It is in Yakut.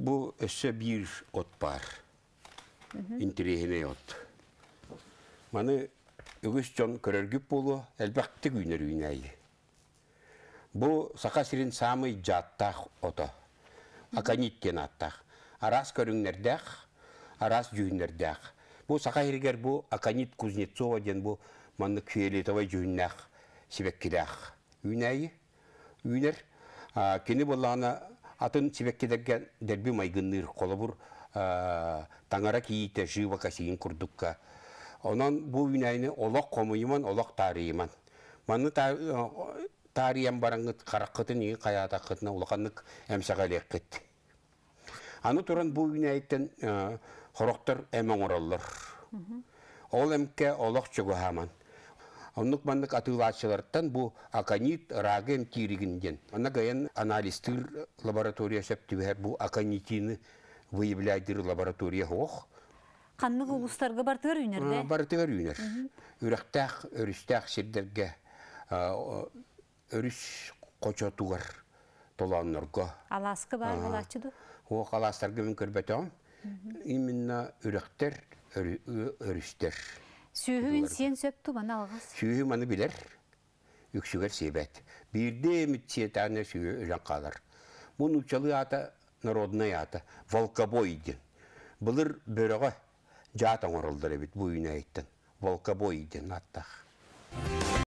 Бу өссө биир от баар. Интэриэһинэй от. Маны үгүс дьон көрөргүт буолуо, элбэхтик үүнэр үүнээйи. Бу Саха сирин саамай дьааттаах ото. Аконит диэн ааттаах. Араас көрүҥнэрдээх, араас дьүһүннэрдээх. Бу Саха сиригэр бу аконит Кузнецова диэн бу маннык фиолетовай дьүһүннээх сибэккилээх үүнээйи үүнэр. Кини буоллаҕына атын сибэккилэргэ дэлби майгынныыр. Холобур, таҥара кийиитэ живокосигин курдукка. Онон бу үүнээйини олох хомуйуман, олох таарыйыман. Манны таарыйан бараҥҥыт хараххытын иһин хайаатаххытына улаханнык эмсэҕэлиэххит. Аны туран бу үүнээйиттэн хорохтор эм оҥороллор. Ол эмкэ олох чугаһааман. Оннук маннык атыылааччылартан бу аконит рагы эмтииригин диэн. Онно гайан анализтыыр лаборатория сөп түбэһэр бу аконитины выявляйдыыр лаборатория суох. Ханнык улуустарга бартыгар үүнэр да? Барытыгар үүнэр. Үрэхтээх, өрүстээх сирдэргэ өрүс хочотугар толооннорго. Алааска баар буолааччы дуу? Суох алаастарга мин көрбөтөҕүм. Именно үрэхтэр, өрүстэр. Сүөһү сиэн сөп ту маны алҕас? Сүөһү маны билэр, үксүгэр сиэбэт. Биирдэ эмит сиэтэҕинэ сүөһү өлөн хаалар. Бу нууччалыы аата народнай аата волкобой диэн. Былыр бөрөҕө дьаат оҥороллор эбит бу үүнээйиттэн. Волкобой диэн ааттаах.